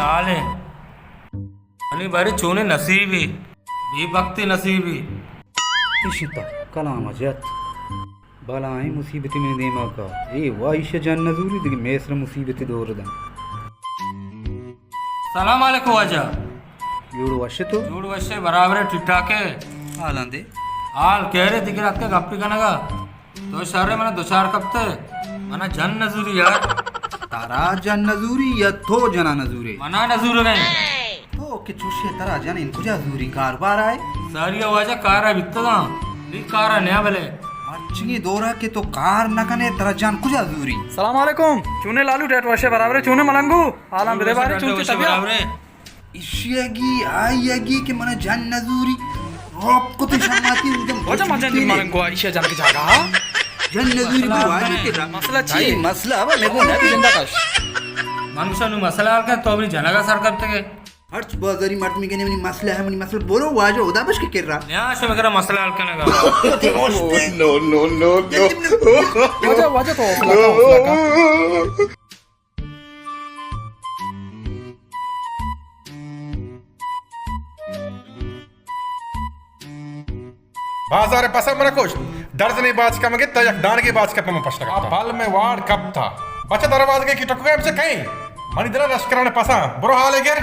حالے۔ منی بارے چونیں نصیبے، بے بختے نصیبے۔ اشی تا کلام جت۔ بلائیں مصیبتے منی دیما کا۔ اے وا ایشی جن نزوری دگہ میسر مصیبتے دور دن۔ سلام علیکم واجہ۔ جوڑ وش تو؟ جوڑ وش، برابر ئے، ٹھیک ٹھاک ئے؟ حالاں دے۔ حال کہہ رہے دگہ رات کا گپی کنگا۔ تو شر منا دچار کپتے، منا جن نزوری یار۔ ترا جن نزوری یا تو جنا نزوری؟ منا نزور گئے۔ تو کہ چوشے ترا جن ان کجا زوری کار بار آئے؟ ساری واجہ کارا بیتگاں، نی کارا نیا بلے۔ مرچی دورا کہ تو کار نہ کنے ترا جن کجا زوری؟ سلام علیکم۔ چونے لالو، ڈیٹ وشے برابر ئے؟ چونے ملنگو؟ حالاں بدے بارے، چون چی طبیعت؟ برابر ئے۔ ایشی ءَ گی، آئی ءَ گی کہ من جن نزوری، روپ کت شماتی اودم واجہ ما جن نزوری مارن گوا ایشی ءَ جنگ جاگا۔ جن نزوری بو واجہ کے دا۔ مسئلہ چی؟ مسئلہ ابا نگو نہ زندہ کش۔ من گوشاں نوں مسئلہ حل کن، تو اپنی جنگا سر کرتے گے۔ ہرچ بازاری مرد میگنے منی مسئلہ ہے، منی مسئلہ بولو واجہ خدا بش کے کر رہا۔ نیا شو میرا مسئلہ حل کرنے کا۔ نو نو نو نو۔ واجہ واجہ تو حوصلہ کا، حوصلہ کا۔ بازار پسا من کشت، درزنی باچکا مگے تا یک دانگی باچکا پہ من پشت کپتا۔ بل میں واڑ کپتا۔ بچہ دروازگے کی ٹکگا ہم سے کہیں۔ منی دل لشکران پسا۔ برو حالے گر۔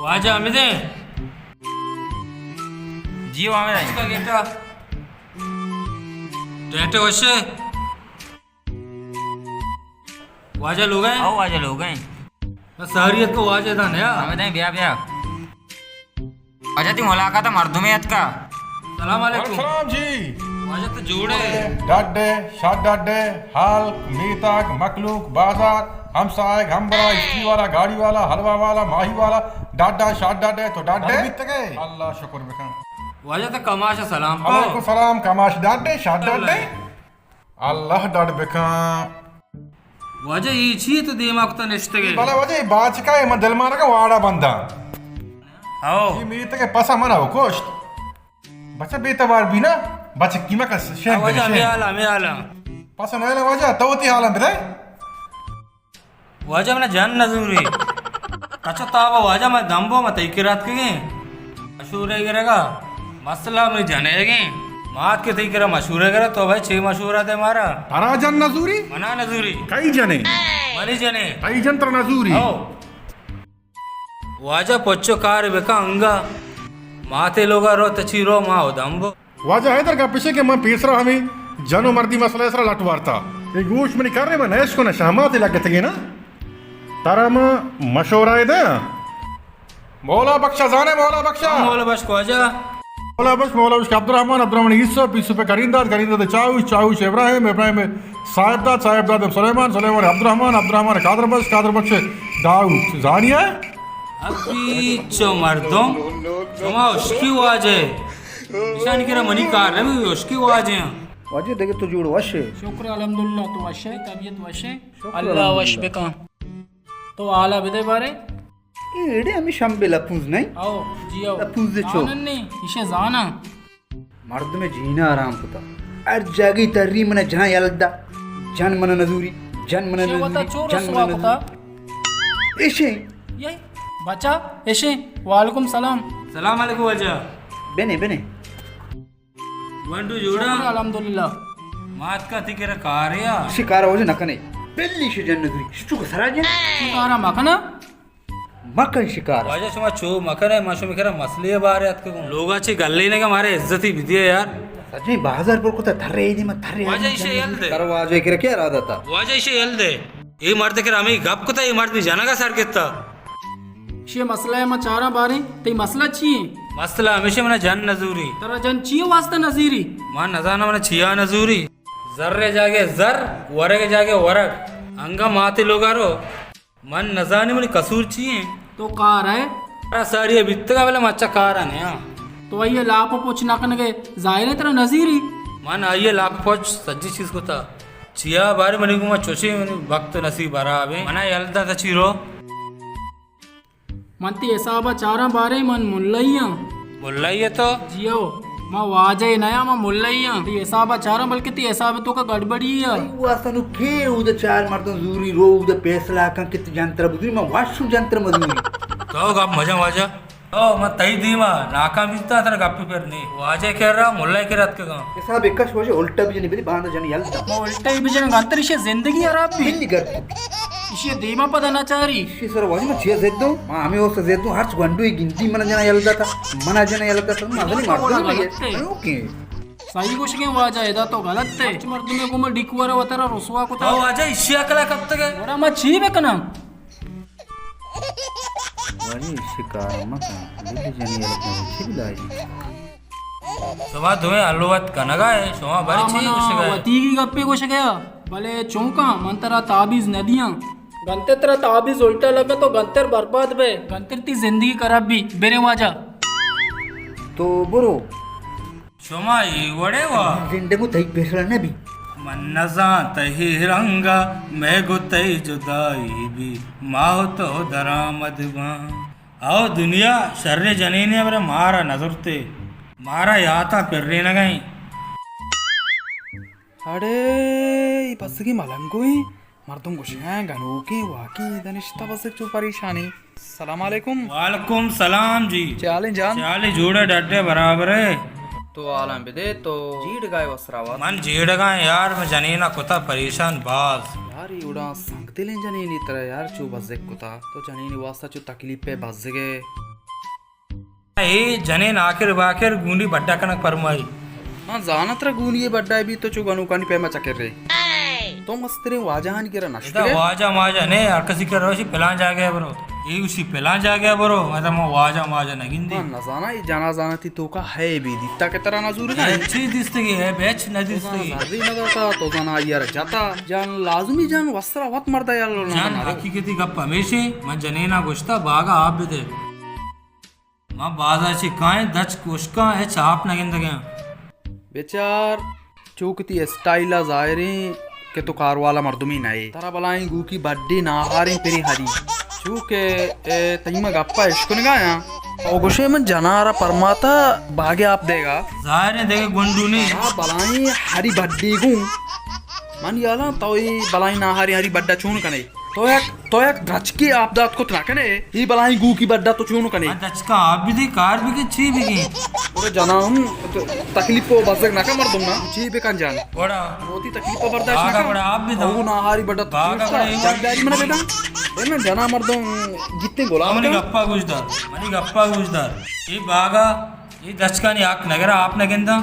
واجہ حمید ہے۔ جی واجہ۔ اس کا گیٹا۔ ٹیٹے وشے۔ واجہ لوگ ہیں؟ او واجہ لوگ ہیں۔ بس ساری اتکو واجہ دا نیا۔ ہمیں دیں بیا بیا۔ واجہ تی ملاقات مردمے اتکا۔ سلام علیکم۔ وعلیکم سلام جی۔ واجہ تو جوڑے؟ ڈاڈے، شاد ڈاڈے، حال، میتاگ، مخلوق، بازار، ہمسائگ، ہمبرا، اسٹری والا، گاڑی والا، حلوہ والا، ماہی والا، ڈاڈا، شاد ڈاڈے، تو ڈاڈے؟ بیتگے؟ اللہ شکر بکن۔ واجہ تو کماش سلام کو۔ وعلیکم سلام، کماش ڈاڈے، شاد ڈاڈے۔ اللہ ڈاڈ بکن۔ واجہ اے چی تو دیما کتا نشتگے؟ بلا واجہ اے باچکا اے من دل مارگا واڑا بنداں۔ ہاؤ۔ اے میتگے پسا منا ہو کشت۔ بچہ بے توار بی نا، بچہ قیمہ کا شین واجہ بنے، ہمیں شین۔ حالا، ہمیں حالا۔ پسا نہ واجہ تو تی حالا بدے۔ واجہ منا جن نزوری۔ کچو تابا واجہ میں دمبو میں تئی کرا اتکگیں۔ مشورے گرگا۔ مسئلہ منی جنیگیں۔ مات کے تئی کرا مشورے گرا تو بھائی چے مشورہ دے مارا۔ ترا جن نزوری؟ منا نزوری۔ کئی جنے؟ منی جنے۔ تئی جن ترا نزوری؟ ہو۔ واجہ پچو کار بکا انگا۔ ماتے لوگا رو تچی رو ما او دمبو۔ واجہ حیدر گپ اش کہ من پیسرا ہمے جن و مردی مسئلہ سرا لٹ وارتا۔ اے گوش منی کرے من نہ اشکناں شہماتے لگتگے نا۔ ترا من مشورہ دے۔ مولا بخشا زانے مولا بخشا۔ مولا بخش واجہ۔ مولا بخش، مولا بخش عبدالرحمن، عبدالرحمن یوسف، یوسف کریم داد، کریم داد چاوش، چاوش ابراہیم، ابراہیم صاحب داد، صاحب داد سلیمان، سلیمان عبدالرحمن، عبدالرحمن قادر بخش، قادر بخش داؤد۔ زانی ہے؟ ابھی چو مردم، شما اشکی واجہ۔ ایشانی کرا منی کار نہ بی، اشکی واجہ ہیں۔ واجہ دگہ تو جوڑ وش ہے؟ شکر الحمدللہ، تو وش ہے، طبیعت وش ہے؟ شکر اللہ وش الحمدللہ۔ بکن۔ تو حالا بدے بارے؟ اے ایڑے ہمیں شمبے لپوز نہیں؟ او، جی او۔ لپوز دے چو۔ زانن نہیں، ایشے زانا۔ مردم جینا آرام کتا۔ ہر جاگی تری من جہاں یلدا۔ جن من نزوری، جن من نزوری، جن من نزوری۔ ایشے۔ یہ بچا، ایشے۔ وعلیکم سلام۔ سلام علیکم واجہ۔ بنے، بنے۔ گونڈو جوڑا؟ شکر الحمدللہ۔ مات کا تھی کرا کاریا؟ شکارا واجہ نہ کنے۔ پہلی شے جن نزوری۔ شچو کو سرا جن۔ شکارا مکنا؟ مکن شکارا۔ واجہ شما چو مکنے، ما شما کرا مسئلے بارے اتکگوں۔ لوگا چے گلے نگا مارے عزتی بدیے یار۔ سجیں بازار پر کتا تھرے دی ما تھرے۔ واجہ ایشے یل دے۔ تر واجہ کرا کیا ارادہ تا؟ واجہ ایشے یل دے۔ اے مرد کرا ہمیں گپ کتا، اے مرد بھی جنگا سر کتا۔ شے مسئلہ ہے، ما چاراں باریں، تئی مسئلہ چی ہیں؟ مسئلہ ہمیشہ منا جن نزوری۔ ترا جن چی واسطہ نزیری؟ ما نزاناں منا چیا نزوری۔ زر جاگے زر، ورگ جاگے ورگ۔ انگا ماتے لوگا رو۔ من نزانی منی قصور چی ہیں؟ تو کار ہے؟ ترا ساری بیتگا بلے مچا کار ہے نا۔ تو آئیے لاپ و پوچھ نہ کنگے، ظاہر ہے ترا نزیری۔ من آئیے لاپ پوچھ سجی چیز کتا۔ چیا بارے منی گوما چوشی منی وقت نصیب خراب ہیں۔ منا یل دا تچی رو۔ من تی حسابا چاراں بارے من ملائی آں۔ ملائی ئے تو؟ جی او۔ ما واجہ نیا، ما ملئی آں۔ تئی حساب چاراں، بلکہ تئی حساب تو کا گڑبڑی ہے۔ واسطہ نو کے اود چار مردم زوری رو اود فیصلہ کن کت جنتر بدوری، ما واشو جنتر مدوری۔ تو گپ مجا واجہ۔ او، من تئی دیما ناکام بیتا، ترا گپی پر نی۔ واجہ کر رہا، ملا کر اتکگاں۔ حساب کش واجہ، الٹا بجنی بلی، باندا جن یل دا۔ ما الٹا ہی بجن، گانتر ایشی زندگی خراب بی۔ بلی گر۔ ایشی دیما پدا نہ چاری۔ ایشی سر واجہ من چیز زدوں، ما ہمیں اس زدوں، ہرچ گنڈو ہی گندی من جنا یل دا تا، من جنا یل دا تا، من زنی مردم نہیں ہے۔ اوکے۔ صحیح گوشگیں واجہ، ادا تو غلط ہے۔ ہرچ مردمے گوما ڈیکوارا وترا رسوا کتا۔ او واجہ، ایشی عقل کپتگے۔ گڑا ما چی بکناں؟ ولی شکار مکن، بلی جنی الگ چی بلائی۔ شما دوئیں الوت کنگا ہے، شما بری ہاں، چی منا گوشگا ہے؟ وتیگی گپے گوشگا، بلے چونکا من ترا تعبیز نہ دیاں۔ گنتر ترا تعبیز الٹا لگا تو گنتر برباد بے، گنتر تی زندگی خراب بی، برے واجہ۔ تو برو۔ شما اے وڑے وا؟ زندگو تئی پیسرا نہ بی۔ من نزان تئی رنگا، مئے گو تئی جدائی بی، ما و تو درآمد باں۔ او دنیا، شر جنینے برے مارا نظرتے، مارا یاتا پرینگائیں۔ اڑے، ای بسگی ملنگویں۔ مردم گوشگاں گنوکیں، واقعی دنشتہ بس چو پریشانی۔ سلام علیکم۔ وعلیکم سلام جی۔ چے حالیں جان؟ چے حالے، جوڑے، ڈڈے، برابرے؟ تو حالاں بدے، تو جیڑگائے وسرا وت؟ من جیڑگاں یار، من جنینا کتا پریشان باز۔ یار، ای اڑا سنگ دلیں جنینی ترا یار چو بزک کتا۔ تو جنینی واسطہ چو تکلیف پہ بزگے۔ اے جنین آخر باخر گونی بڈا کنگ پرمائی۔ ہاں، زاناں ترا گونی بڈا بی تو چو گنوکانی پیما چکر رے۔ تو مستریں واجہانی کرا نشتگے؟ ادا واجہ ماجہ نے، ہر کسی کرا روشی پلان جاگہ برو۔ اے اسی پلان جاگہ برو، ادا ما واجہ ماجہ نگندی۔ ہاں، نزاناں اے جنا زانتی تو کا ہے بی دیتا کہ ترا نزور ہے۔ چی دیستگی ہے، بیچ نہ دیستگی۔ زری نہ داتا، تو زنا یار جاتا۔ جان لازمی جان وسرا وت مردا یار لو جان۔ حقیقتی گپ ہمیشی، من جنینا گوشتا باغا آپ بدے۔ ما بازار چہ کائیں دچک اشکاں ہچ آپ نہ گندگاں۔ بچار، چو کہ تئی اسٹائل ء ظاہریں کہ تو کاروالا مردمے نہ ئے۔ ترا بلائیں گوکی بڈے ناہاریں پریں ہری۔ چو کہ، اے، تئی ما گپا اشکنگا آں۔ او گوشے من جنارا پرماتا باگے آپ دیگا۔ ظاہریں دیگہ گونڈو نی۔ ترا بلائیں ہری بڈے گوں۔ من یالاں تو اے بلائیں ناہاریں ہری بڈا چون کنے۔ تو یک، تو یک درچکے آپ دات کت نہ کنے، اے بلائیں گوکی بڈا تو چون کنے؟ من درچکاں آپ بدی، کار بگی، چی بگی؟ اور جناں ہم ت-، تکلیف کو بزگ نہ کن مردم نا، چی بکن جان؟ گڑا۔ وتی تکلیف کو برداشت نہ آگا کن۔ گڑا آپ بداں۔ او ناہاری بڈا تو باگا چون گڑا اے جانداری من بداں۔ اے من جناں مردم جتنے غلام منی کن۔ گپا گوش دار، منی گپا گوش دار۔ اے باگا، اے درچکانی حق نگرا، آپ نگنداں۔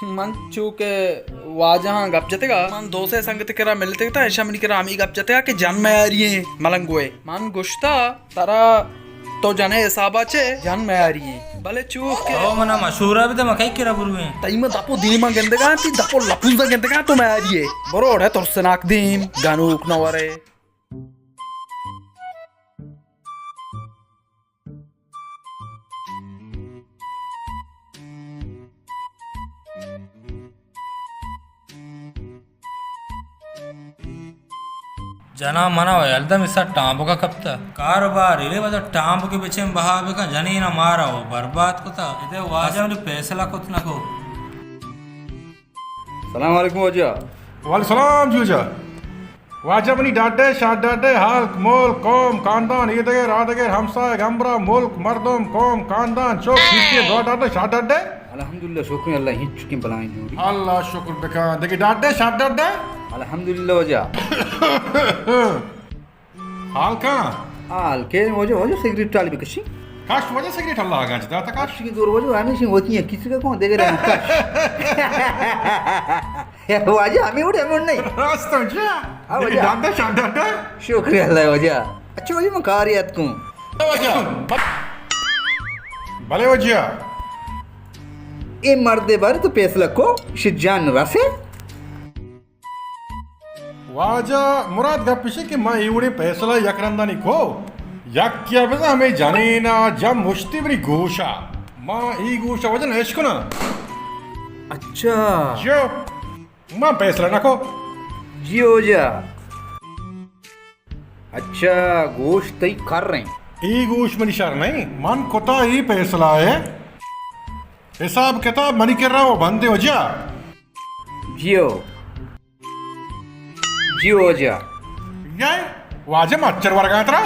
من چو کہ واجہاں گپ جتگا، من دو سے سنگت کرا ملتگ تا، ایشاں منی کرا ہمے گپ جتگا کہ جن میاری ایں ملنگوئے۔ من گوشتا ترا تو جنے حسابا چے جن میاری ایں، بلے چو کہ او منا مشورہ بدے، من کئی کرا برویں۔ تئی من دپو دیما گندگا، تئی دپو لپوزا گندگا تو میاری اے۔ برو اڑے ترسناک دیم، گنوک نہ ورے۔ جناں منا و یلدم ایسا ٹامبکا کپتا۔ کاروبار ایلے ودا ٹامبکے بچیں بہا بکن، جنینا مارا و برباد کتا۔ ادے واجہ منی فیصلہ کت نکو۔ سلام علیکم واجہ۔ وعلیکم سلام جوجا۔ واجہ منی ڈاڈے، شاہ ڈاڈے، ہلک، ملک، قوم، خاندان، ایدگہ، رادگہ، ہمسایگ، ہمبراہ، ملک، مردم، قوم، خاندان، چک، پیشی، دو ڈاڈے، شاہ ڈاڈے۔ الحمدللہ، شکر اللہ، ہنچکیں بلائیں جوڑی۔ اللہ شکر بکن۔ دگہ ڈاڈے، شاہ ڈاڈے۔ الحمدللہ واجہ۔ حال کن؟ حال کے واجہ، واجہ سگریٹ ٹالی بکشی۔ کش واجہ سگریٹ اللہ آگاں چی داتا کش۔ کش کی دور واجہ ہمیشہ ہوتی ہیں، کسی کا کون دے گا کش۔ واجہ ہمیں اڑے من نہیں۔ راست ہو جا۔ ہاں واجہ۔ ڈاڈا شاہ ڈاڈا۔ شکریہ اللہ واجہ۔ اچھا واجہ من کاری اتکوں۔ واجہ۔ بلے واجہ۔ اے مردے بارے تو فیصلہ کو، شی جان رسے۔ واجہ مراد گپ ایشی کہ ما اے وڑیں پیسلہ یک رندانی کو، یکیا بزاں ہمے جنینا جم مشتی منی گوشا، ما اے گوشا واجہ نہ اشکناں۔ اچھا۔ جو ما پیسلہ نہ کو۔ جی واجہ۔ اچھا، گوش تئی کر ایں۔ اے گوش منی شر نہ ایں، من کتا اے پیسلہ اے۔ حساب کتاب منی کرا و بندے واجہ۔ جیو۔ جیو واجہ۔ یائے واجہ مچھر ورگا ترا۔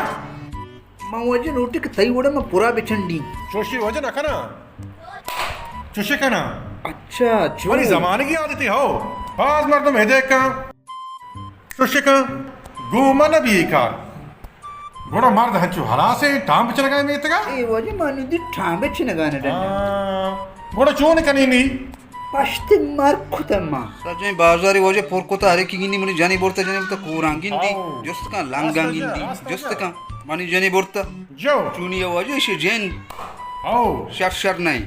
من واجہ لوٹی کہ تئی وڑا من پورا بچنڈی۔ چوشی واجہ نہ کنا۔ چوشی کنا۔ اچھا، چو۔ منی زمانگی عادتی ہو۔ باز مردم ہدے کن۔ چوشی کن۔ گو من نبی کار۔ گڑا مرد ہنچو ہراسیں ٹام بچنگا میتگا؟ اے واجہ مانو دی ٹام بچنگا نہ ڈنڈا۔ ہاں۔ گڑا چون کنی نی؟ پشت مر کتہ ما۔ سجیں بازاری واجہ پر کتہ، ہر یکی گندی منی جنی برتہ، جنی برتہ، کوراں گندی، ہاؤ۔ جست کن، لنگاں گندی، جست کن، منی جنی برتہ۔ جو۔ چونی واجہ ایشی جند۔ ہاؤ۔ شر شر نہیں۔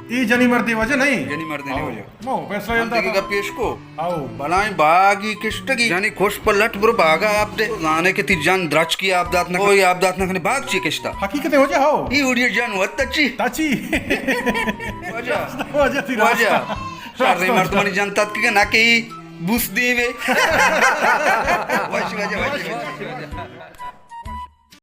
اے جنی مردے واجہ نہیں؟ جنی مردے نہیں واجہ۔ مو پیسہ من یلدا دیگہ تھا۔ پیش کو۔ ہاؤ۔ بلائیں باگی کشتگی۔ جنی خوش پر لٹ برو باگا آپ دے۔ زانے کہ تی جن درچکی آپ دات نہ، کوئی آپ دات نہ کنے، باگ چی کشتا؟ حقیقت ہے واجہ ہاؤ۔ ای اڑیے جن وت تچی۔ تچی۔ واجہ۔ واجہ تی واجہ۔ راستہ۔ شر مردمانی جن تتک کہ نہ کہ بوس دیوے۔